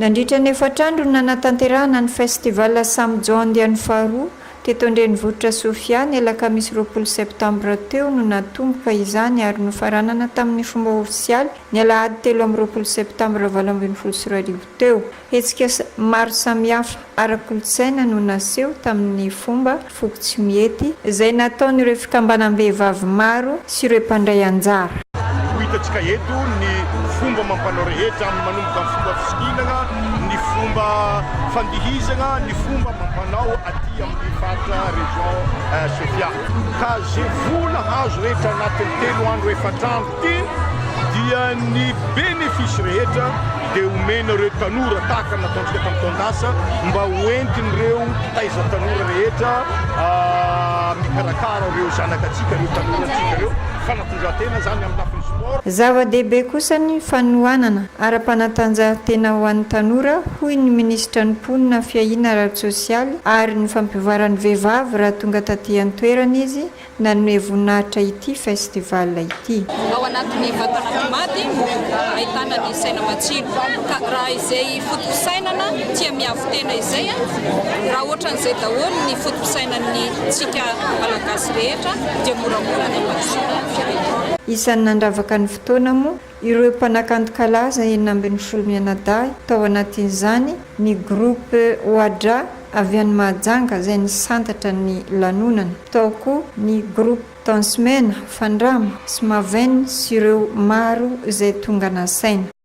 Nandritra ny efatra andro no nanatanterahana ny Festival Samjo andiany faharoa teto an-drenivohitra Sofia, ny alakamisy 20 septambra teo no natomboka izany ary nofaranana tamin'ny fomba ofisialy ny alahady 23 septambra 2018 teo. Hetsika maro samihafa ara-kolontsaina no naseho tamin'ny fomba foko tsy mihety izay nataon'ireo fikambanam-behivavy maro sy ireo mpandray anjara. Ho hitantsika eto ny fomba amam-panao rehetra amin'ny manomboka amin'ny fomba fisikinana, ny fomba fandihizana, ny fomba amam-panao aty amin'ny faritra région Sofia. Ka ze vola azo rehetra anatin'ny telo andro efatr'andro ity dia ny bénéfice rehetra dia omena ireo tanora tahaka ny nataontsika tamin'ny taon-dasa mba ho entin'ireo mpitaiza tanora rehetra mikarakara ireo zanakatsika, ireo tanorantsika ireo, fanatondrantena izany amin'ny lafiny sport. Zava-dehibe kosa ny fanohanana ara-panatanjahantena ho an'ny tanora, hoy ny minisitra ny mponina fiahiana ara-tsosialy ary ny fampivoaran'ny vehivavy raha tonga taty an-toerana izy Nanome voninahitra ity festival ity. Ao anatin'ny vatana tomady no ahitana ny saina matsilo. Ka raha izay foto-pisainana tia miavo-tena izay, raha ohatran'izay daholo ny foto-pisainan'ny tsika Malagasy rehetra dia moramora ny hampandrosoana ny firenena. Isan'ny nandravaka ny fotoana moa ireo mpanakanto kalaza 16 mianadahy, tao anatin'izany ny Groupe Oadra avy any Mahajanga izay nisantatra ny lanonana, tao koa ny Groupe Tence Mena, Fandrama, Smaven sy ireo maro izay tonga nasaina.